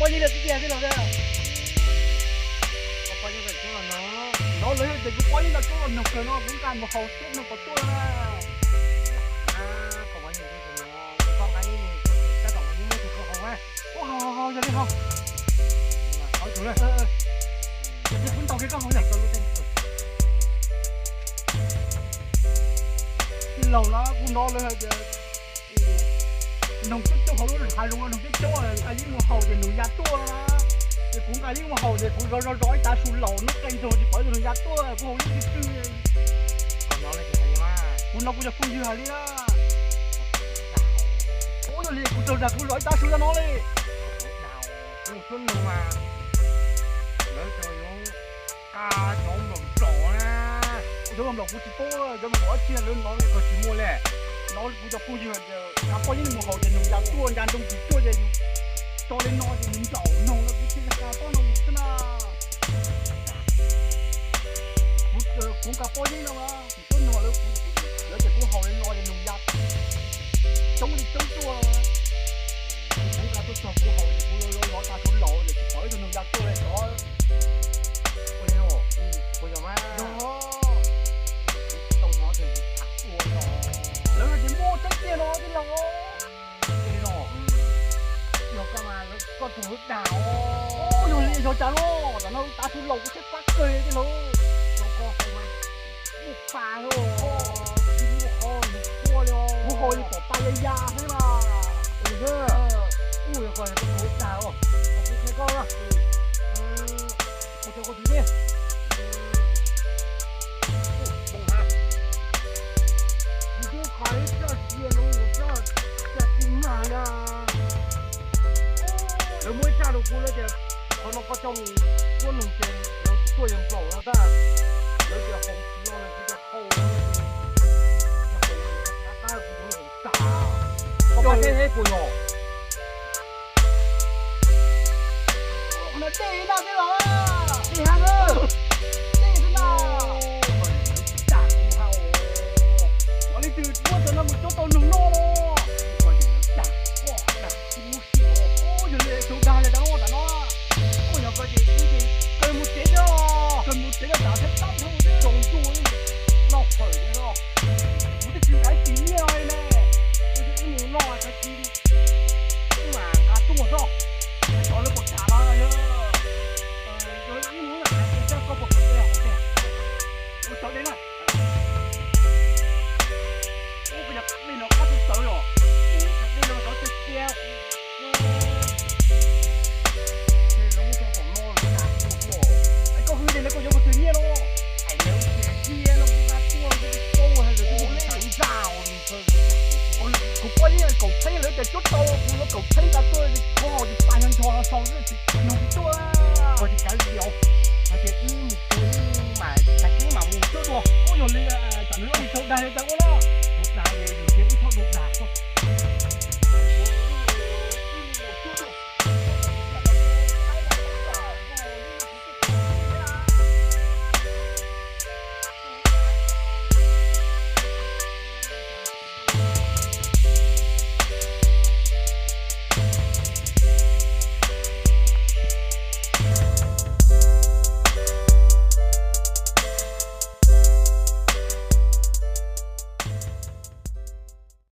Ib leeg tib tiag tij laug tiag. No lawv yog tias kuv pob yeeb nrog Tsoob los noog kawg no kuv nqa mus haus seb noog puas tuaj na. Ua haus haus yog li haus. Yog li kuv ntaus kiag koj haus yam. Tij laug na kuv hnov lawv hais tias noog coob coob hauv lub hav zoov no noog coob coob nqa yeeb mus haus ces noog ya tuaj. Ces kuv nqa yeeb mus haus ces kuv zov zov zov ib tav su laus nub qee nrog tsis pom ib tug noog ya tuaj kuv haus yeeb tsw tsw. Kuv hnov kuv cov phooj ywg hais li na. Ua yog li kuv raug dag kuv zov ib tav su zog no li. Kuv suab noog mas lawv cov yuav nqa cov nplaum nplaum na. Cov nplaum nplaum kuv tsis paub, cov nplaum nplaum dab tsi lawv hnov koj tsis muaj li. Hnov kuv cov phooj ywg tias nqa pob yeeb mus haus ces noog ya tuaj, nca ntoo tsis tuaj ces yus tso li no ces nws nplaum noog no kuv thiaj li nqa pob no mus xwb na. Kuv nqa pob yeeb no mas kuv tuaj nug lawv, lawv tias kuv haus li no ces noog ya coob li coob tuaj. Kuv nqa tuaj txog kuv haus ces kuv zov zov tas su laus ces tsis pom ib tug noog ya tuaj li xyov. Ua li no, puas yog mas? Yog. Kuv tau hnov tias tham ua no. Lawv hais tias muaj tseeb tiag no tij laug. Ua li no, yog koj mas koj tus lub dag os. Yog li yog cas no, tam no tav su laus kuv saib pab kawg tij laug. Zoo koj haus mas muaj pa thiab, tsis muaj qhov nws ua li os. Kuv haus li pom pa ya ya thiab mas. Ua li, ua li koj yog koj tus lub dag os. Kuv qhia koj na. Kuv cov koj tus ne. Kuv twb qhia ib zaj sia no, ib zaj sia tsis mag na. Lawv muaj ib zaj rau kuv lawv tias qhov no koj coj mus muab nug ces lawv tuaj yog nplaum no tag. Lawv tias haus tsis los lawv tias haus, haus qab qab kuv yuav haus tas. Koj pab teb thiab puas yog? Qhov no dej na tij laug, dej hab na, dej xwb na. Dag kuv hab os. Ua li twg muab cov no mus cuab tau noog noj los? Dag koj dag kuv sim os. Yog li tsaug dag li tas no tas no. Koj yog koj ces wb ces kawg mus tsev thiab, kawg mus tsev thiab tas thiab tab nrho thiab tsaus ntuj noj fawm thiab os. Kuv twb tsis nqaij tsis nyiaj li ne. Wb mus noj tag kis wb mam nqa tuaj xwb. Xyov lawv puas kam los yog, yog wb mus hais tias koj puas kam los hais tias ua xyov li na. Ub, kuv yog dej no qab txawv txawv yom. Dej no xyov tiag tiag. Ces lawv muab tso tom no lawv dag kuv tuaj. Es koj hwj li ntawd koj yuav kuv twg nyiaj no? Es lawv tias nyiaj no kuv nqa tuaj kuv tsis paub hais lawv twb muab kuv tag ntag. Kuv pob yeeb kaum txheeb lawv tias cuab tau kuv yuav kaum txheeb nqa tuaj kuv haus tsis tas ncho ncho no sau xwb tsis noog tsis tuaj. Koj tsis kav liam, hais tias wb mus tsev mas tag kis mam mus cuab dua. Ub, yog li tam no wb tsis tau dag li cas ua na.